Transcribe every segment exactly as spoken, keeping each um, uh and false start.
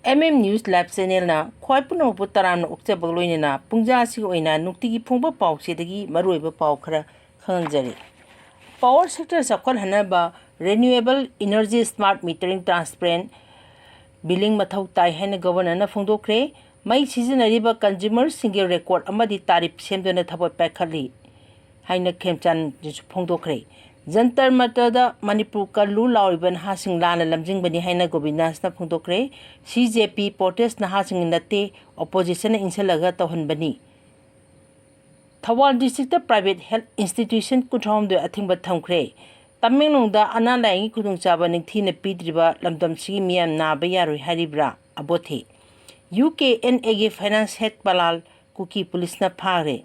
M M News Live Channelꯅ ꯈ꯭ꯋꯥꯏ ꯄꯨꯝꯅꯃꯛꯄꯨ ꯇꯔꯥꯝꯅ ꯑꯣꯛꯆꯕꯒ ꯂꯣꯏꯅꯅ ꯄꯨꯡꯖꯥ ꯑꯁꯤꯒꯤ ꯑꯣꯏꯅ ꯅꯨꯡꯇꯤꯒꯤ ꯐꯣꯡꯕ ꯄꯥꯎꯆꯦꯗꯒꯤ ꯃꯔꯨꯑꯣꯏꯕ ꯄꯥꯎ ꯈꯔ ꯈꯪꯍꯟꯖꯔꯤ꯫ Power sector ꯆꯥꯎꯈꯠꯍꯟꯅꯕ renewable energy smart metering transparent billing ꯃꯊꯧ ꯇꯥꯏ ꯍꯥꯏꯅ Governorꯅ ꯐꯣꯡꯗꯣꯛꯈ꯭ꯔꯦ꯫ ꯃꯩ ꯁꯤꯖꯤꯟꯅꯔꯤꯕ consumerꯁꯤꯡꯒꯤ record ꯑꯃꯗꯤ tariff ꯁꯦꯝꯗꯨꯅ ꯊꯕꯛ ꯄꯥꯏꯈꯠꯂꯤ ꯍꯥꯏꯅ ꯈꯦꯝꯆꯥꯟꯗꯁꯨ ꯐꯣꯡꯗꯣꯛꯈ꯭ꯔꯦ꯫ ꯖꯟꯇꯔ ꯃꯟꯇꯔꯗ ꯃꯅꯤꯄꯨꯔ ꯀꯜꯂꯨ ꯂꯥꯎꯔꯤꯕ ꯅꯍꯥꯁꯤꯡ ꯂꯥꯟꯅ ꯂꯝꯖꯤꯡꯕꯅꯤ ꯍꯥꯏꯅ ꯒꯣꯕꯤꯟꯗꯥꯁꯅ ꯐꯣꯡꯗꯣꯛꯈ꯭ꯔꯦ꯫ C J P protest ꯅꯍꯥꯁꯤꯡꯒꯤ ꯅꯠꯇꯦ, oppositionꯅ ꯏꯟꯁꯤꯜꯂꯒ ꯇꯧꯍꯟꯕꯅꯤ꯫ ꯊꯧꯕꯥꯜ districtꯇ private health institution ꯀꯨꯟꯊ꯭ꯔꯥꯍꯨꯝꯗꯣꯏ ꯑꯊꯤꯡꯕ ꯊꯝꯈ꯭ꯔꯦ꯫ ꯇꯃꯦꯡꯂꯣꯡꯗ ꯑꯅꯥ ꯂꯥꯏꯌꯦꯡꯒꯤ ꯈꯨꯗꯣꯡꯆꯥꯕ ꯅꯤꯡꯊꯤꯅ ꯄꯤꯗ꯭ꯔꯤꯕ ꯂꯝꯗꯝꯁꯤꯒꯤ ꯃꯤꯌꯥꯝ ꯅꯥꯕ ꯌꯥꯔꯣꯏ ꯍꯥꯏꯔꯤꯕ꯭ꯔꯥ? ꯑꯕꯣꯊꯦ꯫ UKNAꯒꯤ finance head ꯄꯂꯥꯜ ꯀꯨꯀꯤ ꯄꯨꯂꯤꯁꯅ ꯐꯥꯈ꯭ꯔꯦ꯫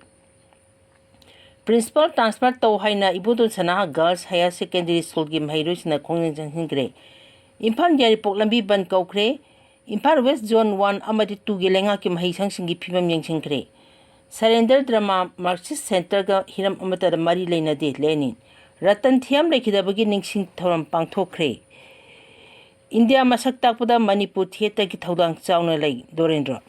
Principal transfer ꯇꯧ ꯍꯥꯏꯅ ꯏꯕꯣꯇꯣꯟ ꯁꯅꯥ Girls Higher Secondary Schoolꯒꯤ ꯃꯍꯩꯔꯣꯏꯁꯤꯡꯅ ꯈꯣꯡꯖꯪ ꯆꯪꯁꯤꯟꯈ꯭ꯔꯦ꯫ ꯏꯝꯐꯥꯜ ꯌꯥꯏꯔꯤꯄꯣꯛ ꯂꯝꯕꯤ ꯕꯟ ꯀꯧꯈ꯭ꯔꯦ꯫ ꯏꯝꯐꯥꯜ West Zone one ꯑꯃꯗꯤ twoꯒꯤ ꯂꯩꯉꯥꯛꯀꯤ ꯃꯍꯩꯁꯪꯁꯤꯡꯒꯤ ꯐꯤꯕꯝ ꯌꯦꯡꯁꯤꯟꯈ꯭ꯔꯦ꯫ Surrender Drama Marxist Centreꯒ ꯍꯤꯔꯝ ꯑꯃꯠꯇꯗ ꯃꯔꯤ ꯂꯩꯅꯗꯦ, ꯂꯦꯅꯤꯟ꯫ ꯔꯇꯟ ꯊꯤꯌꯥꯝ ꯂꯩꯈꯤꯗꯕꯒꯤ ꯅꯤꯡꯁꯤꯡ ꯊꯧꯔꯝ ꯄꯥꯡꯊꯣꯛꯈ꯭ꯔꯦ꯫ ꯏꯟꯗꯤꯌꯥ ꯃꯁꯛ ꯇꯥꯛꯄꯗ ꯃꯅꯤꯄꯨꯔ theatreꯒꯤ ꯊꯧꯗꯥꯡ ꯆꯥꯎꯅ ꯂꯩ, ꯗꯣꯔꯦꯟꯗ꯭ꯔ꯫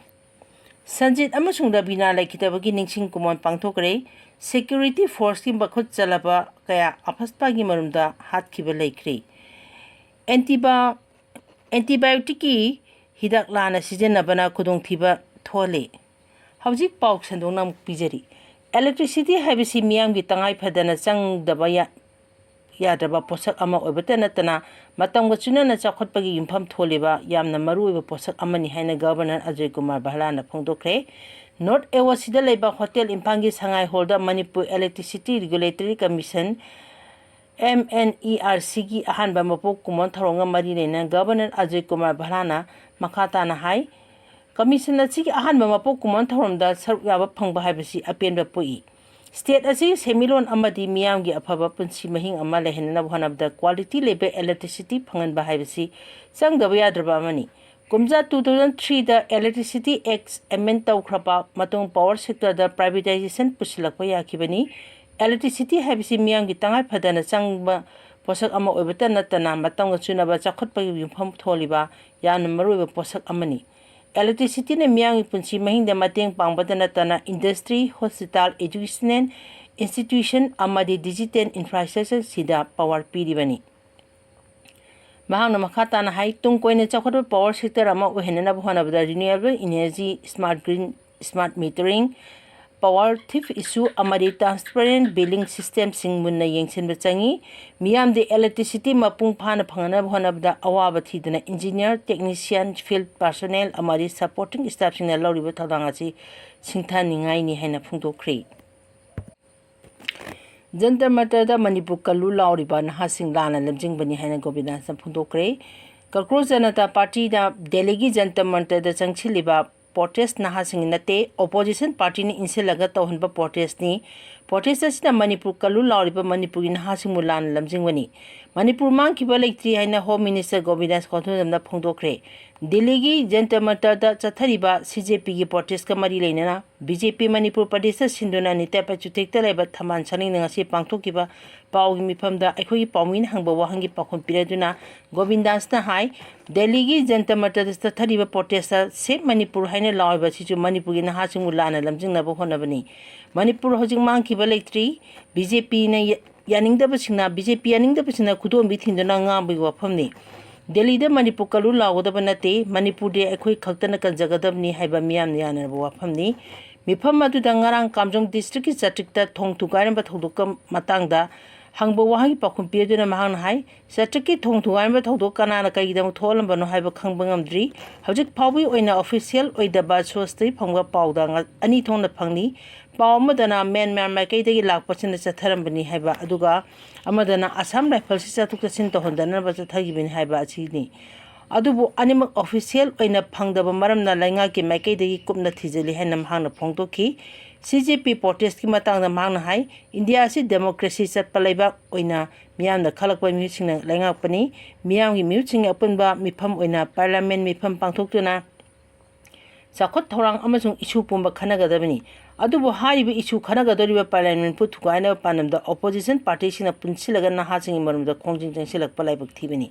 ꯁꯟꯖꯤꯠ ꯑꯃꯁꯨꯡ ꯔꯕꯤꯅꯥ ꯂꯩꯈꯤꯗꯕꯒꯤ ꯅꯤꯡꯁꯤꯡ ꯀꯨꯝꯑꯣꯟ ꯄꯥꯡꯊꯣꯛꯈ꯭ꯔꯦ꯫ Security forceꯀꯤ ꯃꯈꯨꯠ ꯆꯜꯂꯕ ꯀꯌꯥ ꯑꯐꯁꯄꯥꯒꯤ ꯃꯔꯨꯝꯗ ꯍꯥꯠꯈꯤꯕ ꯂꯩꯈ꯭ꯔꯦ꯫ Antiba-, antibioticꯀꯤ ꯍꯤꯗꯥꯛ ꯂꯥꯟꯅ ꯁꯤꯖꯤꯟꯅꯕꯅ ꯈꯨꯗꯣꯡꯊꯤꯕ ꯊꯣꯛꯍꯜꯂꯤ꯫ ꯍꯧꯖꯤꯛ ꯄꯥꯎ ꯁꯟꯗꯣꯛꯅ ꯑꯃꯨꯛ ꯄꯤꯖꯔꯤ꯫ Electricity ꯍꯥꯏꯕꯁꯤ ꯃꯤꯌꯥꯝꯒꯤ ꯇꯉꯥꯏ ꯐꯗꯅ ꯆꯪꯗꯕ ꯌꯥ-, ꯌꯥꯗ꯭ꯔꯕ ꯄꯣꯠꯁꯛ ꯑꯃ ꯑꯣꯏꯕꯇ ꯅꯠꯇꯅ, ꯃꯇꯝꯒ ꯆꯨꯅꯅ ꯆꯥꯎꯈꯠꯄꯒꯤ ꯌꯨꯝꯐꯝ ꯊꯣꯜꯂꯤꯕ ꯌꯥꯝꯅ ꯃꯔꯨꯑꯣꯏꯕ ꯄꯣꯠꯁꯛ ꯑꯃꯅꯤ ꯍꯥꯏꯅ Governor Ajoy Kumar ꯚꯜꯂꯥꯅ ꯐꯣꯡꯗꯣꯛꯈ꯭ꯔꯦ꯫ North Awards ꯁꯤꯗ ꯂꯩꯕ Hotel ꯏꯝꯐꯥꯜꯒꯤ ꯁꯉꯥꯏ Hallꯗ Manipur Electricity Regulatory Commission, MNERCꯒꯤ ꯑꯍꯥꯟꯕ ꯃꯄꯣꯛ ꯀꯨꯝꯑꯣꯟ ꯊꯧꯔꯝꯒ ꯃꯔꯤ ꯂꯩꯅꯅ Governor ꯑꯖꯣꯏ ꯀꯨꯃꯥꯔ ꯚꯜꯂꯥꯅ ꯃꯈꯥ ꯇꯥꯅ ꯍꯥꯏ, Commission ꯑꯁꯤꯒꯤ ꯑꯍꯥꯟꯕ ꯃꯄꯣꯛ ꯀꯨꯝꯑꯣꯟ ꯊꯧꯔꯝꯗ ꯁꯔꯨꯛ ꯌꯥꯕ ꯐꯪꯕ ꯍꯥꯏꯕꯁꯤ ꯑꯄꯦꯟꯕ ꯄꯣꯛꯏ꯫ State ꯑꯁꯤꯒꯤ ꯁꯦꯟꯃꯤꯠꯂꯣꯟ ꯑꯃꯗꯤ ꯃꯤꯌꯥꯝꯒꯤ ꯑꯐꯕ ꯄꯨꯟꯁꯤ ꯃꯍꯤꯡ ꯑꯃ ꯂꯩꯍꯟꯅꯕ ꯍꯣꯠꯅꯕꯗ quality ꯂꯩꯕ electricity ꯐꯪꯍꯟꯕ ꯍꯥꯏꯕꯁꯤ ꯆꯪꯗꯕ ꯌꯥꯗ꯭ꯔꯕ ꯑꯃꯅꯤ꯫ ꯀꯨꯝꯖꯥ two thousand threeꯗ Electricity Act amend ꯇꯧꯈ꯭ꯔꯕ ꯃꯇꯨꯡ power sectorꯗ privatization ꯄꯨꯁꯤꯜꯂꯛꯄ ꯌꯥꯈꯤꯕꯅꯤ꯫ Electricity ꯍꯥꯏꯕꯁꯤ ꯃꯤꯌꯥꯝꯒꯤ ꯇꯉꯥꯏ ꯐꯗꯅ ꯆꯪꯕ ꯄꯣꯠꯁꯛ ꯑꯃ ꯑꯣꯏꯕꯇ ꯅꯠꯇꯅ, ꯃꯇꯝꯒ ꯆꯨꯅꯕ ꯆꯥꯎꯈꯠꯄꯒꯤ ꯌꯨꯝꯐꯝ ꯊꯣꯜꯂꯤꯕ ꯌꯥꯝꯅ ꯃꯔꯨꯑꯣꯏꯕ ꯄꯣꯠꯁꯛ ꯑꯃꯅꯤ꯫ Electricityꯅ ꯃꯤꯌꯥꯝꯒꯤ ꯄꯨꯟꯁꯤ ꯃꯍꯤꯡꯗ ꯃꯇꯦꯡ ꯄꯥꯡꯕꯇ ꯅꯠꯇꯅ industry, hospital, educational institution ꯑꯃꯗꯤ digital infrastructureꯁꯤꯡꯗ power ꯄꯤꯔꯤꯕꯅꯤ꯫ ꯃꯍꯥꯛꯅ ꯃꯈꯥ ꯇꯥꯅ ꯍꯥꯏ, ꯇꯨꯡ ꯀꯣꯏꯅ ꯆꯥꯎꯈꯠꯄ power sector ꯑꯃ ꯑꯣꯏꯍꯟꯅꯅꯕ ꯍꯣꯠꯅꯕꯗ renewable energy, smart grid, smart metering, power theft issue ꯑꯃꯗꯤ transparent billing systemꯁꯤꯡ ꯃꯨꯟꯅ ꯌꯦꯡꯁꯤꯟꯕ ꯆꯪꯏ꯫ ꯃꯤꯌꯥꯝꯗ electricity ꯃꯄꯨꯡ ꯐꯥꯅ ꯐꯪꯅꯅꯕ ꯍꯣꯠꯅꯕꯗ ꯑꯋꯥꯕ ꯊꯤꯗꯅ engineer, technician, field personnel ꯑꯃꯗꯤ supporting staffꯁꯤꯡꯅ ꯂꯧꯔꯤꯕ ꯊꯧꯗꯥꯡ ꯑꯁꯤ ꯁꯤꯡꯊꯥꯅꯤꯡꯉꯥꯏꯅꯤ ꯍꯥꯏꯅ ꯐꯣꯡꯗꯣꯛꯈ꯭ꯔꯤ꯫ ꯖꯟꯇꯔ ꯃꯟꯇꯔꯗ ꯃꯅꯤꯄꯨꯔ ꯀꯜꯂꯨ ꯂꯥꯎꯔꯤꯕ ꯅꯍꯥꯁꯤꯡ ꯂꯥꯟꯅ ꯂꯝꯖꯤꯡꯕꯅꯤ ꯍꯥꯏꯅ ꯒꯣꯕꯤꯟꯗꯥꯁꯅ ꯐꯣꯡꯗꯣꯛꯈ꯭ꯔꯦ꯫ ꯀꯀ꯭ꯔꯣꯁ ꯖꯅꯇꯥ ꯄꯥꯔꯇꯤꯅ ꯗꯦꯜꯂꯤꯒꯤ ꯖꯟꯇꯔ ꯃꯟꯇꯔꯗ ꯆꯪꯁꯤꯜꯂꯤꯕ protest ꯅꯍꯥꯁꯤꯡꯒꯤ ꯅꯠꯇꯦ, opposition partyꯅ ꯏꯟꯁꯤꯜꯂꯒ ꯇꯧꯍꯟꯕ protestꯅꯤ꯫ Protest ꯑꯁꯤꯅ ꯃꯅꯤꯄꯨꯔ ꯀꯜꯂꯨ ꯂꯥꯎꯔꯤꯕ ꯃꯅꯤꯄꯨꯔꯒꯤ ꯅꯍꯥꯁꯤꯡꯕꯨ ꯂꯥꯟꯅ ꯂꯝꯖꯤꯡꯕꯅꯤ꯫ ꯃꯅꯤꯄꯨꯔ ꯃꯥꯡꯈꯤꯕ ꯂꯩꯇ꯭ꯔꯤ ꯍꯥꯏꯅ Home Minister ꯒꯣꯕꯤꯟꯗꯥꯁ ꯀꯣꯟꯊꯨꯖꯝꯅ ꯐꯣꯡꯗꯣꯛꯈ꯭ꯔꯦ꯫ ꯗꯤꯜꯂꯤꯒꯤ ꯖꯟꯇꯔ ꯃꯟꯇꯔꯗ ꯆꯠꯊꯔꯤꯕ CJPꯒꯤ protestꯀ ꯃꯔꯤ ꯂꯩꯅꯅ BJP ꯃꯅꯤꯄꯨꯔ ꯄ꯭ꯔꯗꯦꯁꯇ ꯁꯤꯟꯗꯨꯅ ꯅꯤꯇꯥ ꯄꯥꯏꯆꯨꯊꯦꯛꯇ ꯂꯩꯕ ꯊꯝꯕꯥꯜ ꯁꯥꯅꯤꯡꯅ ꯉꯁꯤ ꯄꯥꯡꯊꯣꯛꯈꯤꯕ ꯄꯥꯎꯒꯤ ꯃꯤꯐꯝꯗ ꯑꯩꯈꯣꯏꯒꯤ ꯄꯥꯎꯃꯤꯅ ꯍꯪꯕ ꯋꯥꯍꯪꯒꯤ ꯄꯥꯎꯈꯨꯝ ꯄꯤꯔꯗꯨꯅ ꯒꯣꯕꯤꯟꯗꯥꯁꯅ ꯍꯥꯏ, ꯗꯦꯜꯂꯤꯒꯤ ꯖꯟꯇꯔ ꯃꯟꯇꯔꯗ ꯆꯠꯊꯔꯤꯕ protestꯇ Save ꯃꯅꯤꯄꯨꯔ ꯍꯥꯏꯅ ꯂꯥꯎꯔꯤꯕ ꯑꯁꯤꯁꯨ ꯃꯅꯤꯄꯨꯔꯒꯤ ꯅꯍꯥꯁꯤꯡꯕꯨ ꯂꯥꯟꯅ ꯂꯝꯖꯤꯡꯅꯕ ꯍꯣꯠꯅꯕꯅꯤ꯫ ꯃꯅꯤꯄꯨꯔ ꯍꯧꯖꯤꯛ ꯃꯥꯡꯈꯤꯕ ꯂꯩꯇ꯭ꯔꯤ꯫ BJPꯅ ꯌꯥ-, ꯌꯥꯅꯤꯡꯗꯕꯁꯤꯡꯅ, BJP ꯌꯥꯅꯤꯡꯗꯕꯁꯤꯡꯅ ꯈꯨꯗꯣꯝꯕꯤ ꯊꯤꯟꯗꯨꯅ ꯉꯥꯡꯕꯒꯤ ꯋꯥꯐꯝꯅꯤ꯫ ꯗꯦꯜꯂꯤꯗ ꯃꯅꯤꯄꯨꯔ ꯀꯜꯂꯨ ꯂꯥꯎꯒꯗꯕ ꯅꯠꯇꯦ, ꯃꯅꯤꯄꯨꯔꯗꯤ ꯑꯩꯈꯣꯏ ꯈꯛꯇꯅ ꯀꯟꯖꯒꯗꯕꯅꯤ ꯍꯥꯏꯕ ꯃꯤꯌꯥꯝꯅ ꯌꯥꯅꯔꯕ ꯋꯥꯐꯝꯅꯤ꯫ ꯃꯤꯐꯝ ꯑꯗꯨꯗ ꯉꯔꯥꯡ ꯀꯥꯝꯖꯣꯡ districtꯀꯤ ꯆꯥꯇ꯭ꯔꯤꯛꯇ ꯊꯣꯡ ꯊꯨꯒꯥꯏꯔꯝꯕ ꯊꯧꯗꯣꯛꯀ ꯃꯇꯥꯡꯗ ꯍꯪꯕ ꯋꯥꯍꯪꯒꯤ ꯄꯥꯎꯈꯨꯝ ꯄꯤꯗꯨꯅ ꯃꯍꯥꯛꯅ ꯍꯥꯏ, ꯆꯥꯇ꯭ꯔꯤꯛꯀꯤ ꯊꯣꯡ ꯊꯨꯒꯥꯏꯔꯝꯕ ꯊꯧꯗꯣꯛ ꯀꯅꯥꯅ ꯀꯔꯤꯒꯤꯗꯃꯛ ꯊꯣꯛꯍꯜꯂꯝꯕꯅꯣ ꯍꯥꯏꯕ ꯈꯪꯕ ꯉꯝꯗ꯭ꯔꯤ꯫ ꯍꯧꯖꯤꯛ ꯐꯥꯎꯕꯒꯤ ꯑꯣꯏꯅ official ꯑꯣꯏꯗꯕ sourceꯇꯒꯤ ꯐꯪꯕ ꯄꯥꯎꯗ ꯉ-, ꯑꯅꯤ ꯊꯣꯛꯅ ꯐꯪꯂꯤ꯫ ꯄꯥꯎ ꯑꯃꯗꯅ ꯃ꯭ꯌꯥꯟꯃꯥꯔ ꯃꯥꯏꯀꯩꯗꯒꯤ ꯂꯥꯛꯄꯁꯤꯡꯅ ꯆꯠꯊꯔꯝꯕꯅꯤ ꯍꯥꯏꯕ, ꯑꯗꯨꯒ ꯑꯃꯗꯅ ꯑꯁꯥꯝ ꯔꯥꯏꯐꯜꯁꯤ ꯆꯠꯊꯣꯛ ꯆꯠꯁꯤꯟ ꯇꯧꯍꯟꯗꯅꯕ ꯆꯠꯊꯈꯤꯕꯅꯤ ꯍꯥꯏꯕ ꯑꯁꯤꯅꯤ꯫ ꯑꯗꯨꯕꯨ ꯑꯅꯤꯃꯛ official ꯑꯣꯏꯅ ꯐꯪꯗꯕ ꯃꯔꯝꯅ ꯂꯩꯉꯥꯛꯀꯤ ꯃꯥꯏꯀꯩꯗꯒꯤ ꯀꯨꯞꯅ ꯊꯤꯖꯤꯜꯂꯤ ꯍꯥꯏꯅ ꯃꯍꯥꯛꯅ ꯐꯣꯡꯗꯣꯛꯈꯤ꯫ CJP protestꯀꯤ ꯃꯇꯥꯡꯗ ꯃꯍꯥꯛꯅ ꯍꯥꯏ, ꯏꯟꯗꯤꯌꯥ ꯑꯁꯤ democracy ꯆꯠꯄ ꯂꯩꯕꯥꯛ ꯑꯣꯏꯅ ꯃꯤꯌꯥꯝꯅ ꯈꯜꯂꯛꯄ ꯃꯤꯍꯨꯠꯁꯤꯡꯅ ꯂꯩꯉꯥꯛꯄꯅꯤ꯫ ꯃꯤꯌꯥꯝꯒꯤ ꯃꯤꯍꯨꯠꯁꯤꯡꯒꯤ ꯑꯄꯨꯟꯕ ꯃꯤꯐꯝ ꯑꯣꯏꯅ parliament ꯃꯤꯐꯝ ꯄꯥꯡꯊꯣꯛꯇꯨꯅ ꯆꯥꯎꯈꯠ ꯊꯧꯔꯥꯡ ꯑꯃꯁꯨꯡ issue ꯄꯨꯝꯕ ꯈꯟꯅꯒꯗꯕꯅꯤ꯫ ꯑꯗꯨꯕꯨ ꯍꯥꯏꯔꯤꯕ issue ꯈꯟꯅꯒꯗꯧꯔꯤꯕ parliamentꯄꯨ ꯊꯨꯒꯥꯏꯅꯕ ꯄꯥꯟꯗꯝꯗ opposition partyꯁꯤꯡꯅ ꯄꯨꯟꯁꯤꯜꯂꯒ ꯅꯍꯥꯁꯤꯡꯒꯤ ꯃꯔꯨꯝꯗ ꯈꯣꯡꯖꯤꯟ ꯆꯪꯁꯤꯜꯂꯛꯄ ꯂꯥꯏꯕꯛ ꯊꯤꯕꯅꯤ꯫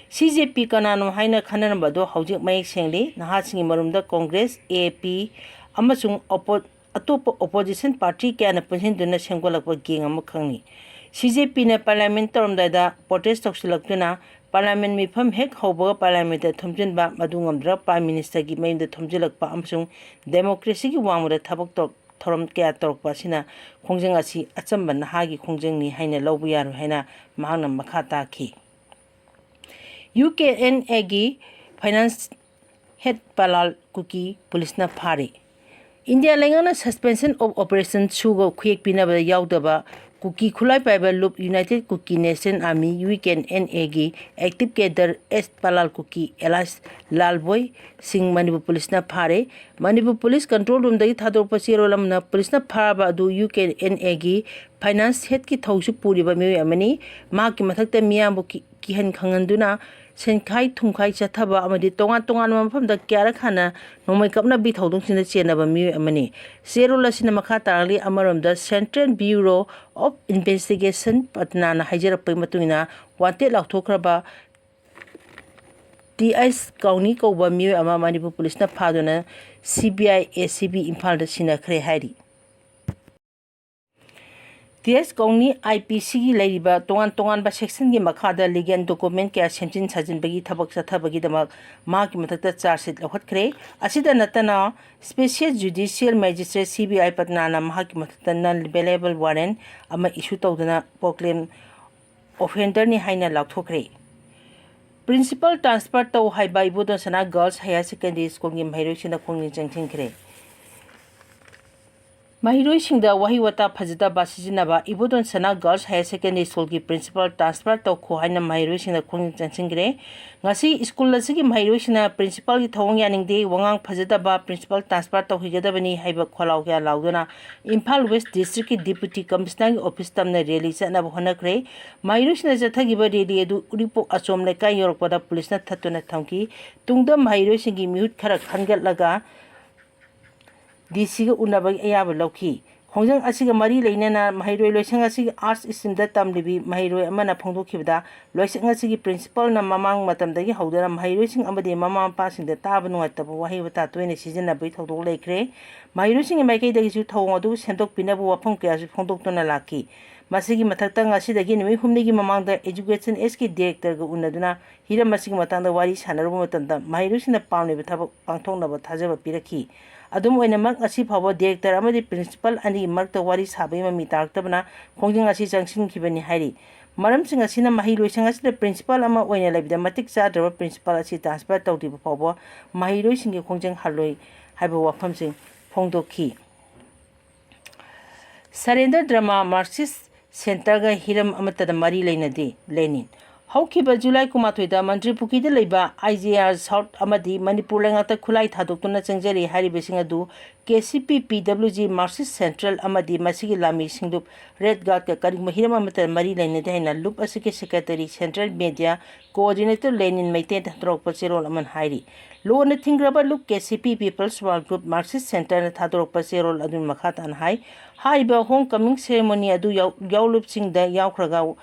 ꯁꯤ ꯖꯦ ꯄꯤ ꯀꯅꯥꯅꯣ ꯍꯥꯏꯅ ꯈꯟꯅꯔꯝꯕ ꯑꯗꯨ ꯍꯧꯖꯤꯛ ꯃꯌꯦꯛ ꯁꯦꯡꯂꯤ꯫ ꯅꯍꯥꯁꯤꯡꯒꯤ ꯃꯔꯨꯝꯗ ꯀꯣꯡꯒ꯭ꯔꯦꯁ, ꯑꯦ ꯄꯤ ꯑꯃꯁꯨꯡ ꯑꯣꯄꯣ-, ꯑꯇꯣꯞꯄ ꯑꯣꯄꯣꯖꯤꯁꯟ ꯄꯥꯔꯇꯤ ꯀꯌꯥꯅ ꯄꯨꯟꯁꯤꯟꯗꯨꯅ ꯁꯦꯝꯒꯠꯂꯛꯄ ꯒꯦꯡ ꯑꯃꯈꯛꯅꯤ꯫ ꯁꯤ ꯖꯦ ꯄꯤꯅ ꯄꯥꯔꯂꯤꯌꯥꯃꯦꯟ ꯇꯧꯔꯝꯗꯥꯏꯗ ꯄ꯭ꯔꯣꯇꯦꯁ ꯇꯧꯁꯤꯜꯂꯛꯇꯨꯅ ꯄꯥꯔꯂꯤꯌꯥꯃꯦꯟ ꯃꯤꯐꯝ ꯍꯦꯛ ꯍꯧꯕꯒ ꯄꯥꯔꯂꯤꯌꯥꯃꯦꯟꯗ ꯊꯣꯝꯖꯤꯟꯕ, ꯃꯗꯨ ꯉꯝꯗ꯭ꯔꯒ ꯄ꯭ꯔꯥꯏꯝ ꯃꯤꯅꯤꯁꯇꯔꯒꯤ ꯃꯌꯨꯝꯗ ꯊꯣꯝꯖꯤꯜꯂꯛꯄ ꯑꯃꯁꯨꯡ ꯗꯦꯃꯣꯀ꯭ꯔꯦꯁꯤꯒꯤ ꯋꯥꯡꯃꯗ ꯊꯕꯛ ꯇꯧ-, ꯊꯧꯔꯝ ꯀꯌꯥ ꯇꯧꯔꯛꯄ ꯑꯁꯤꯅ ꯈꯣꯡꯖꯪ ꯑꯁꯤ ꯑꯆꯝꯕ ꯅꯍꯥꯒꯤ ꯈꯣꯡꯖꯪꯅꯤ ꯍꯥꯏꯅ ꯂꯧꯕ ꯌꯥꯔꯣꯏ ꯍꯥꯏꯅ ꯃꯍꯥꯛꯅ ꯃꯈꯥ ꯇꯥꯈꯤ꯫ ꯌꯨ ꯀꯦ ꯑꯦꯟ ꯑꯦꯒꯤ ꯐꯥꯏꯅꯥꯟꯁ ꯍꯦꯠ ꯄꯂꯥꯜ ꯀꯨꯀꯤ ꯄꯨꯂꯤꯁꯅ ꯐꯥꯔꯦ꯫ ꯏꯟꯗꯤꯌꯥ ꯂꯩꯉꯥꯛꯅ Suspension of Operation ꯁꯨꯒ ꯈꯨꯌꯦꯛ ꯄꯤꯅꯕꯗ ꯌꯥꯎꯗꯕ ꯀꯨꯀꯤ ꯈꯨꯠꯂꯥꯏ ꯄꯥꯏꯕ ꯂꯨꯞ United Kuki Nation Army, U K N ꯑꯦꯒꯤ active cadre S Palal Kuki alias Lalboi Singh Manipur ꯄꯨꯂꯤꯁꯅ ꯐꯥꯔꯦ꯫ ꯃꯅꯤꯄꯨꯔ ꯄꯨꯂꯤꯁ ꯀꯟꯇ꯭ꯔꯣꯜ ꯔꯨꯝꯗꯒꯤ ꯊꯥꯗꯣꯔꯛꯄ ꯆꯦꯔꯣꯜ ꯑꯃꯅ ꯄꯨꯂꯤꯁꯅ ꯐꯥꯕ ꯑꯗꯨ ꯌꯨ ꯀꯦ ꯑꯦꯟ ꯑꯦꯒꯤ ꯐꯥꯏꯅꯥꯟꯁ ꯍꯦꯠꯀꯤ ꯊꯧꯁꯨ ꯄꯨꯔꯤꯕ ꯃꯤꯑꯣꯏ ꯑꯃꯅꯤ꯫ ꯃꯍꯥꯛꯀꯤ ꯃꯊꯛꯇ ꯃꯤꯌꯥꯝꯕꯨ ꯀꯤ-, ꯀꯤꯍꯟ ꯈꯪꯍꯟꯗꯨꯅ ꯁꯦꯟꯈꯥꯏ ꯊꯨꯝꯈꯥꯏ ꯆꯠꯊꯕ ꯑꯃꯗꯤ ꯇꯣꯉꯥꯟ ꯇꯣꯉꯥꯟꯕ ꯃꯐꯝꯗ ꯀꯌꯥꯔꯛ ꯍꯥꯟꯅ ꯅꯣꯡꯃꯩ ꯀꯥꯞꯅꯕꯤ ꯊꯧꯗꯣꯛꯁꯤꯡꯗ ꯆꯦꯟꯅꯕ ꯃꯤꯑꯣꯏ ꯑꯃꯅꯤ꯫ ꯆꯦꯔꯣꯜ ꯑꯁꯤꯅ ꯃꯈꯥ ꯇꯥꯔꯛꯂꯤ꯫ ꯑꯃꯔꯣꯝꯗ, Central Bureau of Investigation, ꯄꯠꯅꯥꯅ ꯍꯥꯏꯖꯔꯛꯄꯒꯤ ꯃꯇꯨꯡ ꯏꯟꯅ, ꯋꯥꯟꯇꯦꯠ ꯂꯥꯎꯊꯣꯛꯈ꯭ꯔꯕ ꯇꯤ ꯑꯩꯁ ꯀꯥꯎꯅꯤ ꯀꯧꯕ ꯃꯤꯑꯣꯏ ꯑꯃ ꯃꯅꯤꯄꯨꯔ ꯄꯨꯂꯤꯁꯅ ꯐꯥꯗꯨꯅ ꯁꯤ B I A C B ꯏꯝꯐꯥꯜꯗ ꯁꯤꯟꯅꯈ꯭ꯔꯦ ꯍꯥꯏꯔꯤ꯫ ꯇꯤ ꯑꯩꯁ ꯀꯥꯎꯅꯤ ꯑꯥꯏ ꯄꯤ ꯁꯤꯒꯤ ꯂꯩꯔꯤꯕ ꯇꯣꯉꯥꯟ ꯇꯣꯉꯥꯟꯕ ꯁꯦꯛꯁꯟꯒꯤ ꯃꯈꯥꯗ ꯂꯤꯒꯦꯜ ꯗꯣꯀꯨꯃꯦꯟ ꯀꯌꯥ ꯁꯦꯝꯖꯤꯟ ꯁꯥꯖꯤꯟꯕꯒꯤ ꯊꯕꯛ ꯆꯠꯊꯕꯒꯤꯗꯃꯛ ꯃꯍꯥꯛꯀꯤ ꯃꯊꯛꯇ ꯆꯥꯔꯖ ꯁꯤꯠ ꯂꯧꯈꯠꯈ꯭ꯔꯦ꯫ ꯑꯁꯤꯗ ꯅꯠꯇꯅ, Special Judicial Magistrate, C B I, ꯄꯠꯅꯥꯅ ꯃꯍꯥꯛꯀꯤ ꯃꯊꯛꯇ non bailable warrant ꯑꯃ issue ꯇꯧꯗꯨꯅ proclaim offender ꯅꯤ ꯍꯥꯏꯅ ꯂꯥꯎꯊꯣꯛꯈ꯭ꯔꯦ꯫ Principal transfer ꯇꯧ ꯍꯥꯏꯕ ꯏꯕꯣꯇꯣꯟ ꯁꯅꯥ Girls Higher Secondary School ꯒꯤ ꯃꯍꯩꯔꯣꯏꯁꯤꯡꯅ ꯈꯣꯡꯖꯪ ꯆꯪꯁꯤꯟꯈ꯭ꯔꯦ꯫ ꯃꯍꯩꯔꯣꯏꯁꯤꯡꯗ ꯋꯥꯍꯩ ꯋꯥꯇꯥ ꯐꯖꯗꯕ ꯁꯤꯖꯤꯟꯅꯕ꯫ ꯏꯕꯣꯇꯣꯟ ꯁꯅꯥ Girls Higher Secondary School ꯒꯤ principal transfer ꯇꯧꯈꯣ ꯍꯥꯏꯅ ꯃꯍꯩꯔꯣꯏꯁꯤꯡꯅ ꯈꯣꯡꯖꯪ ꯆꯪꯁꯤꯟꯈ꯭ꯔꯦ꯫ ꯉꯁꯤ ꯁ꯭ꯀꯨꯜ ꯑꯁꯤꯒꯤ ꯃꯍꯩꯔꯣꯏꯁꯤꯡꯅ principal ꯒꯤ ꯊꯧꯑꯣꯡ ꯌꯥꯅꯤꯡꯗꯦ, ꯋꯥꯉꯥꯡ ꯐꯖꯗꯕ, principal transfer ꯇꯧꯍꯟꯒꯗꯕꯅꯤ ꯍꯥꯏꯕ ꯈꯣꯜꯂꯥꯎ ꯀꯌꯥ ꯂꯥꯎꯗꯨꯅ ꯏꯝꯐꯥꯜ West District ꯀꯤ Deputy Commissioner ꯒꯤ office ꯇꯝꯅ rally ꯆꯠꯅꯕ ꯍꯣꯠꯅꯈ꯭ꯔꯦ꯫ ꯃꯍꯩꯔꯣꯏꯁꯤꯡꯅ ꯆꯠꯊꯈꯤꯕ rally ꯑꯗꯨ ꯎꯔꯤꯄꯣꯛ ꯑꯆꯣꯝ ꯂꯩꯀꯥꯏ ꯌꯧꯔꯛꯄꯗ ꯄꯨꯂꯤꯁꯅ ꯊꯠꯇꯨꯅ ꯊꯝꯈꯤ꯫ ꯇꯨꯡꯗ ꯃꯍꯩꯔꯣꯏꯁꯤꯡꯒꯤ ꯃꯤꯍꯨꯠ ꯈꯔ ꯈꯟꯒꯠꯂꯒ ꯗꯤ ꯁꯤꯒ ꯎꯅꯕꯒꯤ ꯑꯌꯥꯕ ꯂꯧꯈꯤ꯫ ꯈꯣꯡꯖꯪ ꯑꯁꯤꯒ ꯃꯔꯤ ꯂꯩꯅꯅ ꯃꯍꯩꯔꯣꯏ ꯂꯣꯏꯁꯪ ꯑꯁꯤꯒꯤ ꯑꯥꯔꯠꯁ ꯁ꯭ꯇ꯭ꯔꯤꯝꯗ ꯇꯝꯂꯤꯕꯤ ꯃꯍꯩꯔꯣꯏ ꯑꯃꯅ ꯐꯣꯡꯗꯣꯛꯈꯤꯕꯗ, ꯂꯣꯏꯁꯪ ꯑꯁꯤꯒꯤ ꯄ꯭ꯔꯤꯟꯁꯤꯄꯥꯜꯅ ꯃꯃꯥꯡ ꯃꯇꯝꯗꯒꯤ ꯍꯧꯗꯨꯅ ꯃꯍꯩꯔꯣꯏꯁꯤꯡ ꯑꯃꯗꯤ ꯃꯃꯥ ꯃꯄꯥꯁꯤꯡꯗ ꯇꯥꯕ ꯅꯨꯡꯉꯥꯏꯇꯕ ꯋꯥꯍꯩ ꯋꯥꯇꯥ ꯇꯣꯏꯅ ꯁꯤꯖꯤꯟꯅꯕꯒꯤ ꯊꯧꯗꯣꯛ ꯂꯩꯈ꯭ꯔꯦ꯫ ꯃꯍꯩꯔꯣꯏꯁꯤꯡꯒꯤ ꯃꯥꯏꯀꯩꯗꯒꯤꯁꯨ ꯊꯧꯑꯣꯡ ꯑꯗꯨ ꯁꯦꯝꯗꯣꯛꯄꯤꯅꯕ ꯋꯥꯐꯝ ꯀꯌꯥꯁꯨ ꯐꯣꯡꯗꯣꯛꯇꯨꯅ ꯂꯥꯛꯈꯤ꯫ ꯃꯁꯤꯒꯤ ꯃꯊꯛꯇ, ꯉꯁꯤꯗꯒꯤ ꯅꯨꯃꯤꯠ ꯍꯨꯝꯅꯤꯒꯤ ꯃꯃꯥꯡꯗ Education Sꯀꯤ ꯗꯤꯔꯦꯛꯇꯔꯒ ꯎꯅꯗꯨꯅ ꯍꯤꯔꯝ ꯑꯁꯤꯒꯤ ꯃꯇꯥꯡꯗ ꯋꯥꯔꯤ ꯁꯥꯟꯅꯔꯨꯕ ꯃꯇꯝꯗ, ꯃꯍꯩꯔꯣꯏꯁꯤꯡꯅ ꯄꯥꯝꯂꯤꯕ ꯊꯕꯛ ꯄꯥꯡꯊꯣꯛꯅꯕ ꯊꯥꯖꯕ ꯄꯤꯔꯛꯈꯤ꯫ ꯑꯗꯨꯝ ꯑꯣꯏꯅꯃꯛ, ꯉꯁꯤ ꯐꯥꯎꯕ ꯗꯤꯔꯦꯛꯇꯔ ꯑꯃꯗꯤ ꯄ꯭ꯔꯤꯟꯁꯤꯄꯥꯜ ꯑꯅꯤꯒꯤ ꯃꯔꯛꯇ ꯋꯥꯔꯤ ꯁꯥꯕꯒꯤ ꯃꯃꯤ ꯇꯥꯔꯛꯇꯕꯅ ꯈꯣꯡꯖꯪ ꯑꯁꯤ ꯆꯪꯁꯤꯟꯈꯤꯕꯅꯤ ꯍꯥꯏꯔꯤ꯫ ꯃꯔꯝꯁꯤꯡ ꯑꯁꯤꯅ ꯃꯍꯩ ꯂꯣꯏꯁꯪ ꯑꯁꯤꯗ ꯄ꯭ꯔꯤꯟꯁꯤꯄꯥꯜ ꯑꯃ ꯑꯣꯏꯅ ꯂꯩꯕꯗ ꯃꯇꯤꯛ ꯆꯥꯗ꯭ꯔꯕ ꯄ꯭ꯔꯤꯟꯁꯤꯄꯥꯜ ꯑꯁꯤ ꯇ꯭ꯔꯥꯟꯁꯐꯔ ꯇꯧꯗ꯭ꯔꯤꯕ ꯐꯥꯎꯕ ꯃꯍꯩꯔꯣꯏꯁꯤꯡꯒꯤ ꯈꯣꯡꯖꯪ ꯍꯜꯂꯣꯏ ꯍꯥꯏꯕ ꯋꯥꯐꯝꯁꯤꯡ ꯐꯣꯡꯗꯣꯛꯈꯤ꯫ ꯁꯔꯦꯟꯗ꯭ꯔ ꯗ꯭ꯔꯃꯥ ꯃꯥꯔꯛꯁꯤꯁ ꯁꯦꯟꯇꯔꯒ ꯍꯤꯔꯝ ꯑꯃꯠꯇꯗ ꯃꯔꯤ ꯂꯩꯅꯗꯦ, ꯂꯦꯅꯤꯟ꯫ ꯍꯧꯈꯤꯕ ꯖꯨꯂꯥꯏ ꯀꯨꯟꯃꯥꯊꯣꯏꯗ ꯃꯟꯇ꯭ꯔꯤ ꯄꯨꯈ꯭ꯔꯤꯗ ꯂꯩꯕ IJR South ꯑꯃꯗꯤ ꯃꯅꯤꯄꯨꯔ ꯂꯩꯉꯥꯛꯇ ꯈꯨꯠꯂꯥꯏ ꯊꯥꯗꯣꯛꯇꯨꯅ ꯆꯪꯖꯔꯤ ꯍꯥꯏꯔꯤꯕꯁꯤꯡ ꯑꯗꯨ KCP PWG Marxist Central ꯑꯃꯗꯤ ꯃꯁꯤꯒꯤ ꯂꯥꯃꯤ ꯁꯤꯡꯂꯨꯞ ꯔꯦꯗ ꯒꯥꯔꯗꯀ ꯀꯔꯤꯒꯨꯝꯕ ꯍꯤꯔꯝ ꯑꯃꯠꯇꯗ ꯃꯔꯤ ꯂꯩꯅꯗꯦ ꯍꯥꯏꯅ ꯂꯨꯞ ꯑꯁꯤꯒꯤ ꯁꯦꯀ꯭ꯔꯦꯇꯔꯤ, ꯁꯦꯟꯇ꯭ꯔꯦꯜ ꯃꯦꯗꯤꯌꯥ ꯀꯣꯑꯣꯔꯗꯤꯅꯦꯇꯔ ꯂꯦꯅꯤꯟ ꯃꯩꯇꯩꯗ ꯊꯥꯗꯣꯔꯛꯄ ꯆꯦꯔꯣꯜ ꯑꯃꯅ ꯍꯥꯏꯔꯤ꯫ ꯂꯣꯟꯅ ꯊꯤꯡꯈ꯭ꯔꯕ ꯂꯨꯞ KCP People's War Group Marxist Centreꯅ ꯊꯥꯗꯣꯔꯛꯄ ꯆꯦꯔꯣꯜ ꯑꯗꯨꯅ ꯃꯈꯥ ꯇꯥꯅ ꯍꯥꯏ, ꯍꯥꯏꯔꯤꯕ home coming ceremony ꯑꯗꯨ ꯌꯥꯎ-, ꯌꯥꯎꯂꯨꯞꯁꯤꯡꯗ ꯌꯥꯎꯈ꯭ꯔꯒ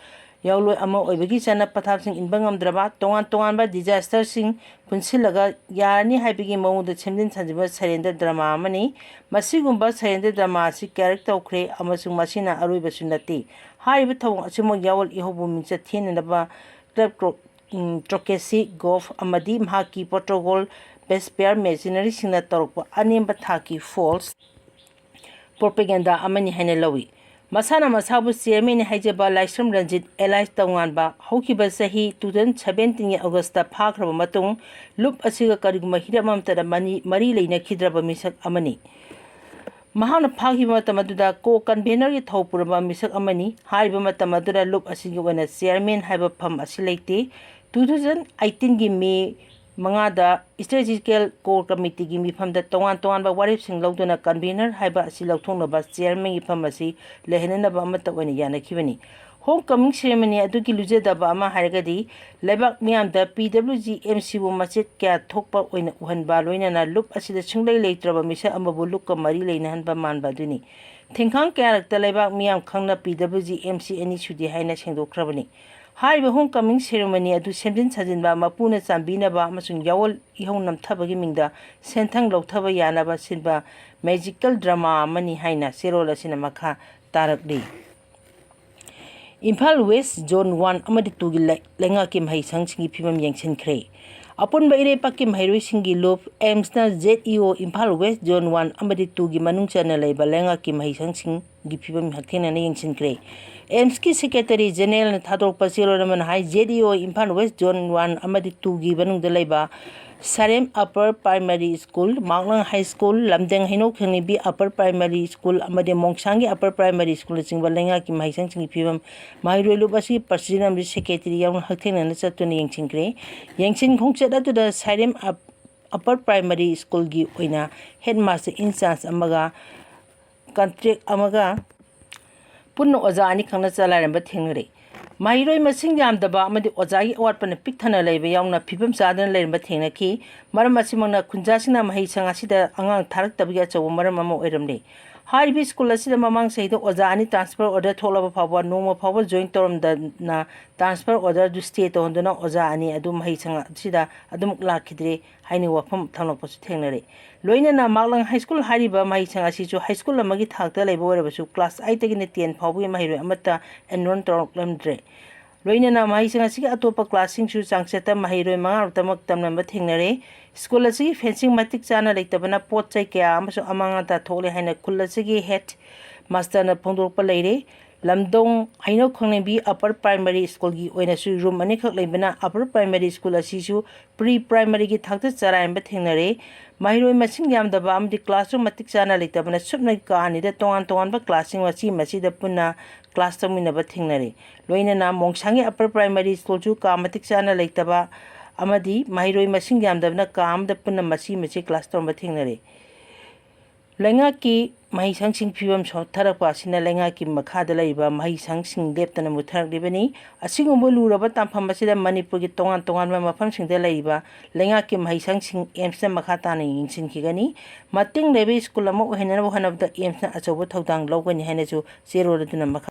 ꯌꯥꯎꯂꯣꯏ ꯑꯃ ꯑꯣꯏꯕꯒꯤ ꯆꯠꯅ ꯄꯊꯥꯞꯁꯤꯡ ꯏꯟꯕ ꯉꯝꯗ꯭ꯔꯕ, ꯇꯣꯉꯥꯟ ꯇꯣꯉꯥꯟꯕ disasterꯁꯤꯡ ꯄꯨꯟꯁꯤꯜꯂꯒ ꯌꯥꯔꯅꯤ ꯍꯥꯏꯕꯒꯤ ꯃꯑꯣꯡꯗ ꯁꯦꯝꯖꯤꯟ ꯁꯥꯖꯤꯟꯕ ꯁꯔꯦꯟꯗ꯭ꯔ ꯗ꯭ꯔꯃꯥ ꯑꯃꯅꯤ꯫ ꯃꯁꯤꯒꯨꯝꯕ ꯁꯔꯦꯟꯗ꯭ꯔ ꯗ꯭ꯔꯃꯥ ꯑꯁꯤ ꯀꯌꯥꯔꯛ ꯇꯧꯈ꯭ꯔꯦ ꯑꯃꯁꯨꯡ ꯃꯁꯤꯅ ꯑꯔꯣꯏꯕꯁꯨ ꯅꯠꯇꯦ꯫ ꯍꯥꯏꯔꯤꯕ ꯊꯧꯑꯣꯡ ꯑꯁꯤꯃꯛ ꯌꯥꯑꯣꯜ ꯏꯍꯧꯕꯨ ꯃꯤꯡꯆꯠ ꯊꯤꯅꯅꯕ ꯀ꯭ꯂꯕ ꯀ꯭ꯔꯣ-, ꯎꯝ, ꯇ꯭ꯔꯣꯀꯦꯁꯤ ꯒꯣꯐ ꯑꯃꯗꯤ ꯃꯍꯥꯛꯀꯤ ꯄ꯭ꯔꯣꯇꯣꯀꯣꯜ ꯕꯦꯁꯄꯤꯌꯥꯔ ꯃꯦꯁꯤꯅꯔꯤꯁꯤꯡꯅ ꯇꯧꯔꯛꯄ ꯑꯅꯦꯝꯕ ꯊꯥꯛꯀꯤ false propaganda ꯑꯃꯅꯤ ꯍꯥꯏꯅ ꯂꯧꯏ꯫ ꯃꯁꯥꯅ ꯃꯁꯥꯕꯨ ꯆꯤꯌꯔꯃꯦꯟꯅꯤ ꯍꯥꯏꯖꯕ ꯂꯥꯏꯁ꯭ꯔꯝ ꯔꯟꯖꯤꯠ alias ꯇꯧꯉꯥꯟꯕ ꯍꯧꯈꯤꯕ ꯆꯍꯤ two thousand seventeenꯒꯤ Augustꯇ ꯐꯥꯈ꯭ꯔꯕ ꯃꯇꯨꯡ ꯂꯨꯞ ꯑꯁꯤꯒ ꯀꯔꯤꯒꯨꯝꯕ ꯍꯤꯔꯝ ꯑꯃꯠꯇꯗ ꯃꯅꯤ-, ꯃꯔꯤ ꯂꯩꯅꯈꯤꯗ꯭ꯔꯕ ꯃꯤꯁꯛ ꯑꯃꯅꯤ꯫ ꯃꯍꯥꯛꯅ ꯐꯥꯈꯤꯕ ꯃꯇꯝ ꯑꯗꯨꯗ co-convenorꯒꯤ ꯊꯧ ꯄꯨꯔꯝꯕ ꯃꯤꯁꯛ ꯑꯃꯅꯤ꯫ ꯍꯥꯏꯔꯤꯕ ꯃꯇꯝ ꯑꯗꯨꯗ ꯂꯨꯞ ꯑꯁꯤꯒꯤ ꯑꯣꯏꯅ ꯆꯤꯌꯔꯃꯦꯟ ꯍꯥꯏꯕ ꯐꯝ ꯑꯁꯤ ꯂꯩꯇꯦ꯫ Two thousand eighteenꯒꯤ May ꯃꯉꯥꯗ Strategical Core Committeeꯒꯤ ꯃꯤꯐꯝꯗ ꯇꯣꯉꯥꯟ ꯇꯣꯉꯥꯟꯕ ꯋꯥꯔꯦꯞꯁꯤꯡ ꯂꯧꯗꯨꯅ convener ꯍꯥꯏꯕ ꯑꯁꯤ ꯂꯧꯊꯣꯛꯅꯕ ꯆꯤꯌꯔꯃꯦꯟꯒꯤ ꯐꯝ ꯑꯁꯤ ꯂꯩꯍꯟꯅꯅꯕ ꯑꯃꯠꯇ ꯑꯣꯏꯅ ꯌꯥꯅꯈꯤꯕꯅꯤ꯫ Home coming ceremony ꯑꯗꯨꯒꯤ ꯂꯨꯖꯗꯕ ꯑꯃ ꯍꯥꯏꯔꯒꯗꯤ ꯂꯩꯕꯥꯛ ꯃꯤꯌꯥꯝꯗ PWG MCꯕꯨ ꯃꯆꯦꯠ ꯀꯌꯥ ꯊꯣꯛꯄ ꯑꯣꯏꯅ ꯎꯍꯟꯕ, ꯂꯣꯏꯅꯅ ꯂꯨꯞ ꯑꯁꯤꯗ ꯁꯨꯡꯂꯩ ꯂꯩꯇ꯭ꯔꯕ ꯃꯤꯁꯛ ꯑꯃꯕꯨ ꯂꯨꯞꯀ ꯃꯔꯤ ꯂꯩꯅꯍꯟꯕ ꯃꯥꯟꯕ ꯑꯗꯨꯅꯤ꯫ ꯊꯦꯡꯈꯥꯡ ꯀꯌꯥꯔꯛꯇ ꯂꯩꯕꯥꯛ ꯃꯤꯌꯥꯝ ꯈꯪꯅ ꯄꯤ ꯗꯕ꯭ꯂꯤꯎ ꯖꯤ ꯑꯦꯝ ꯁꯤ ꯑꯅꯤ ꯁꯨꯗꯦ ꯍꯥꯏꯅ ꯁꯦꯡꯗꯣꯛꯈ꯭ꯔꯕꯅꯤ꯫ ꯍꯥꯏꯔꯤꯕ ꯍꯣꯝ ꯀꯃꯤꯡ ꯁꯦꯔꯦꯃꯣꯅꯤ ꯑꯗꯨ ꯁꯦꯝꯖꯤꯟ ꯁꯥꯖꯤꯟꯕ, ꯃꯄꯨꯅ ꯆꯥꯟꯕꯤꯅꯕ ꯑꯃꯁꯨꯡ ꯌꯥꯑꯣꯜ ꯏꯍꯧ ꯅꯝꯊꯕꯒꯤ ꯃꯤꯡꯗ ꯁꯦꯟꯊꯪ ꯂꯧꯊꯕ ꯌꯥꯅꯕ ꯁꯤꯟꯕ ꯃꯦꯖꯤꯀꯦꯜ ꯗ꯭ꯔꯃꯥ ꯑꯃꯅꯤ ꯍꯥꯏꯅ ꯆꯦꯔꯣꯜ ꯑꯁꯤꯅ ꯃꯈꯥ ꯇꯥꯔꯛꯂꯤ꯫ ꯏꯝꯐꯥꯜ ꯋꯦꯁ ꯖꯣꯟ ꯋꯥꯟ ꯑꯃꯗꯤ ꯇꯨꯒꯤ ꯂꯩ-, ꯂꯩꯉꯥꯛꯀꯤ ꯃꯍꯩꯁꯪꯁꯤꯡꯒꯤ ꯐꯤꯕꯝ ꯌꯦꯡꯁꯤꯟꯈ꯭ꯔꯦ꯫ ꯑꯄꯨꯟꯕ ꯏꯔꯩꯄꯥꯛꯀꯤ ꯃꯍꯩꯔꯣꯏꯁꯤꯡꯒꯤ ꯂꯨꯞ, ꯑꯦꯝꯁꯅ ꯖꯦꯠ ꯏ ꯑꯣ ꯏꯝꯐꯥꯜ ꯋꯦꯁ ꯖꯣꯟ ꯋꯥꯟ ꯑꯃꯗꯤ ꯇꯨꯒꯤ ꯃꯅꯨꯡ ꯆꯟꯅ ꯂꯩꯕ ꯂꯩꯉꯥꯛꯀꯤ ꯃꯍꯩꯁꯪꯁꯤꯡꯒꯤ ꯐꯤꯕꯝ ꯍꯛꯊꯦꯡꯅꯅ ꯌꯦꯡꯁꯤꯟꯈ꯭ꯔꯦ꯫ ꯑꯦꯝꯁꯀꯤ ꯁꯦꯀ꯭ꯔꯦꯇꯔꯤ ꯖꯦꯅꯦꯔꯦꯜꯅ ꯊꯥꯗꯣꯔꯛꯄ ꯆꯦꯔꯣꯜ ꯑꯃꯅ ꯍꯥꯏ, ꯖꯦꯠ ꯏ ꯑꯣ ꯏꯝꯐꯥꯜ ꯋꯦꯁ ꯖꯣꯟ ꯋꯥꯟ ꯑꯃꯗꯤ ꯇꯨꯒꯤ ꯃꯅꯨꯡꯗ ꯂꯩꯕ ꯁꯔꯦꯝ ꯑꯄꯔ primary school, Maklang high school, Lamdeng ꯍꯩꯅꯧ ꯈꯦꯡꯅꯤꯕꯤ ꯑꯄꯔ ꯄ꯭ꯔꯥꯏꯃꯥꯔꯤ ꯁ꯭ꯀꯨꯜ ꯑꯃꯗꯤ ꯃꯣꯡꯁꯥꯡꯒꯤ ꯑꯄꯔ ꯄ꯭ꯔꯥꯏꯃꯥꯔꯤ ꯁ꯭ꯀꯨꯜꯅꯆꯤꯡꯕ ꯂꯩꯉꯥꯛꯀꯤ ꯃꯍꯩꯁꯪꯁꯤꯡꯒꯤ ꯐꯤꯕꯝ ꯃꯍꯩꯔꯣꯏ ꯂꯨꯞ ꯑꯁꯤꯒꯤ ꯄ꯭ꯔꯁꯤꯗꯦꯟ ꯑꯃꯗꯤ ꯁꯦꯀ꯭ꯔꯦꯇꯔꯤ ꯌꯥꯎꯅ ꯍꯛꯊꯦꯡꯅꯅ ꯆꯠꯇꯨꯅ ꯌꯦꯡꯁꯤꯟꯈ꯭ꯔꯦ꯫ ꯌꯦꯡꯁꯤꯟ ꯈꯣꯡꯆꯠ ꯑꯗꯨꯗ ꯁꯥꯏꯔꯦꯝ ꯑꯞ-, ꯑꯄꯔ ꯄ꯭ꯔꯥꯏꯃꯥꯔꯤ ꯁ꯭ꯀꯨꯜꯒꯤ ꯑꯣꯏꯅ ꯍꯦꯗꯃꯥꯁꯇꯔ ꯏꯟꯆꯥꯔꯖ ꯑꯃꯒ ꯀꯟꯇ꯭ꯔꯦꯛ ꯑꯃꯒ ꯄꯨꯟꯅ ꯑꯣꯖꯥ ꯑꯅꯤꯈꯛꯅ ꯆꯂꯥꯏꯔꯝꯕ ꯊꯦꯡꯅꯔꯦ꯫ ꯃꯍꯩꯔꯣꯏ ꯃꯁꯤꯡ ꯌꯥꯝꯗꯕ ꯑꯃꯗꯤ ꯑꯣꯖꯥꯒꯤ ꯑꯋꯥꯠꯄꯅ ꯄꯤꯛ ꯊꯟꯅ ꯂꯩꯕ ꯌꯥꯎꯅ ꯐꯤꯕꯝ ꯆꯥꯗꯅ ꯂꯩꯔꯝꯕ ꯊꯦꯡꯅꯈꯤ꯫ ꯃꯔꯝ ꯑꯁꯤꯃꯛꯅ ꯈꯨꯟꯖꯥꯁꯤꯡꯅ ꯃꯍꯩꯁꯪ ꯑꯁꯤꯗ ꯑꯉꯥꯡ ꯊꯥꯔꯛꯇꯕꯒꯤ ꯑꯆꯧꯕ ꯃꯔꯝ ꯑꯃ ꯑꯣꯏꯔꯝꯂꯦ꯫ ꯍꯥꯏꯔꯤꯕ ꯁ꯭ꯀꯨꯜ ꯑꯁꯤꯗ ꯃꯃꯥꯡ ꯆꯍꯤꯗ ꯑꯣꯖꯥ ꯑꯅꯤ ꯇ꯭ꯔꯥꯟꯁꯐꯔ ꯑꯣꯔꯗꯔ ꯊꯣꯛꯂꯕ ꯐꯥꯎꯕ ꯅꯣꯡꯃ ꯐꯥꯎꯕ ꯖꯣꯏꯟ ꯇꯧꯔꯝꯗꯅ ꯇ꯭ꯔꯥꯟꯁꯐꯔ ꯑꯣꯔꯗꯔꯗꯨ ꯁ꯭ꯇꯦ ꯇꯧꯍꯟꯗꯨꯅ ꯑꯣꯖꯥ ꯑꯅꯤ ꯑꯗꯨ ꯃꯍꯩꯁꯪ ꯑꯁꯤꯗ ꯑꯗꯨꯃꯛ ꯂꯥꯛꯈꯤꯗ꯭ꯔꯦ ꯍꯥꯏꯅ ꯋꯥꯐꯝ ꯊꯝꯂꯛꯄꯁꯨ ꯊꯦꯡꯅꯔꯦ꯫ ꯂꯣꯏꯅꯅ ꯃꯥꯛꯂꯪ ꯍꯥꯏ ꯁ꯭ꯀꯨꯜ ꯍꯥꯏꯔꯤꯕ ꯃꯍꯩꯁꯪ ꯑꯁꯤꯁꯨ ꯍꯥꯏ ꯁ꯭ꯀꯨꯜ ꯑꯃꯒꯤ ꯊꯥꯛꯇ ꯂꯩꯕ ꯑꯣꯏꯔꯕꯁꯨ ꯀ꯭ꯂꯥꯁ ꯑꯩꯠꯇꯒꯤꯅ ꯇꯦꯟ ꯐꯥꯎꯕꯒꯤ ꯃꯍꯩꯔꯣꯏ ꯑꯃꯠꯇ ꯑꯦꯟꯔꯣꯜ ꯇꯧꯔꯛꯂꯝꯗ꯭ꯔꯦ꯫ ꯂꯣꯏꯅꯅ ꯃꯍꯩꯁꯪ ꯑꯁꯤꯒꯤ ꯑꯇꯣꯞꯄ ꯀ꯭ꯂꯥꯁꯁꯤꯡꯁꯨ ꯆꯥꯡꯆꯠꯇ ꯃꯍꯩꯔꯣꯏ ꯃꯉꯥꯔꯛꯇꯃꯛ ꯇꯝꯂꯝꯕ ꯊꯦꯡꯅꯔꯦ꯫ ꯁ꯭ꯀꯨꯜ ꯑꯁꯤꯒꯤ ꯐꯦꯟꯁꯤꯡ ꯃꯇꯤꯛ ꯆꯥꯅ ꯂꯩꯇꯕꯅ ꯄꯣꯠ ꯆꯩ ꯀꯌꯥ ꯑꯃꯁꯨ ꯑꯃꯥꯡ ꯑꯇꯥ ꯊꯣꯛꯂꯦ ꯍꯥꯏꯅ ꯈꯨꯜ ꯑꯁꯤꯒꯤ ꯍꯦꯗ ꯃꯥꯁꯇꯔꯅ ꯐꯣꯡꯗꯣꯔꯛꯄ ꯂꯩꯔꯦ꯫ ꯂꯝꯗꯣꯡ ꯍꯩꯅꯧ ꯈꯣꯡꯅꯦꯝꯕꯤ ꯑꯄꯔ ꯄ꯭ꯔꯥꯏꯃꯥꯔꯤ ꯁ꯭ꯀꯨꯜꯒꯤ ꯑꯣꯏꯅꯁꯨ ꯔꯨꯝ ꯑꯅꯤꯈꯛ ꯂꯩꯕꯅ ꯑꯄꯔ ꯄ꯭ꯔꯥꯏꯃꯥꯔꯤ ꯁ꯭ꯀꯨꯜ ꯑꯁꯤꯁꯨ ꯄ꯭ꯔꯤ ꯄ꯭ꯔꯥꯏꯃꯥꯔꯤꯒꯤ ꯊꯥꯛꯇ ꯆꯔꯥꯏꯔꯝꯕ ꯊꯦꯡꯅꯔꯦ꯫ ꯃꯍꯩꯔꯣꯏ ꯃꯁꯤꯡ ꯌꯥꯝꯗꯕ ꯑꯃꯗꯤ ꯀ꯭ꯂꯥꯁꯔꯨꯝ ꯃꯇꯤꯛ ꯆꯥꯅ ꯂꯩꯇꯕꯅ ꯁꯨꯞꯅꯒꯤ ꯀꯥ ꯑꯅꯤꯗ ꯇꯣꯉꯥꯟ ꯇꯣꯉꯥꯟꯕ ꯀ꯭ꯂꯥꯁꯁꯤꯡ ꯃꯆꯤ ꯃꯆꯤꯗ ꯄꯨꯟꯅ ꯀ꯭ꯂꯥꯁ ꯇꯧꯃꯤꯟꯅꯕ ꯊꯦꯡꯅꯔꯦ꯫ ꯂꯣꯏꯅꯅ ꯃꯣꯡꯁꯥꯡꯒꯤ ꯑꯄꯔ ꯄ꯭ꯔꯥꯏꯃꯥꯔꯤ ꯁ꯭ꯀꯨꯜꯁꯨ ꯀꯥ ꯃꯇꯤꯛ ꯆꯥꯅ ꯂꯩꯇꯕ ꯑꯃꯗꯤ ꯃꯍꯩꯔꯣꯏ ꯃꯁꯤꯡ ꯌꯥꯝꯗꯕꯅ ꯀꯥ ꯑꯃꯗ ꯄꯨꯟꯅ ꯃꯆꯤ ꯃꯆꯤ ꯀ꯭ꯂꯥꯁ ꯇꯧꯔꯝꯕ ꯊꯦꯡꯅꯔꯦ꯫ ꯂꯩꯉꯥꯛꯀꯤ ꯃꯍꯩꯁꯪꯁꯤꯡ ꯐꯤꯕꯝ ꯁꯣꯠꯊꯔꯛꯄ ꯑꯁꯤꯅ ꯂꯩꯉꯥꯛꯀꯤ ꯃꯈꯥꯗ ꯂꯩꯔꯤꯕ ꯃꯍꯩꯁꯪꯁꯤꯡ ꯂꯦꯞꯇꯅ ꯃꯨꯠꯊꯔꯛꯂꯤꯕꯅꯤ꯫ ꯑꯁꯤꯒꯨꯝꯕ ꯂꯨꯔꯕ ꯇꯥꯟꯐꯝ ꯑꯁꯤꯗ ꯃꯅꯤꯄꯨꯔꯒꯤ ꯇꯣꯉꯥꯟ ꯇꯣꯉꯥꯟꯕ ꯃꯐꯝꯁꯤꯡꯗ ꯂꯩꯔꯤꯕ ꯂꯩꯉꯥꯛꯀꯤ ꯃꯍꯩꯁꯪꯁꯤꯡ ꯑꯦꯝꯁꯅ ꯃꯈꯥ ꯇꯥꯅ ꯌꯦꯡꯁꯤꯟꯈꯤꯒꯅꯤ꯫ ꯃꯇꯤꯡ ꯂꯩꯕ ꯁ꯭ꯀꯨꯜ ꯑꯃ ꯑꯣꯏꯍꯟꯅꯕ ꯍꯣꯠꯅꯕꯗ ꯑꯦꯝꯁꯅ ꯑꯆꯧꯕ ꯊꯧꯗꯥꯡ ꯂꯧꯒꯅꯤ ꯍꯥꯏꯅꯁꯨ ꯆꯦꯔꯣꯜ ꯑꯗꯨꯅ ꯃꯈꯥ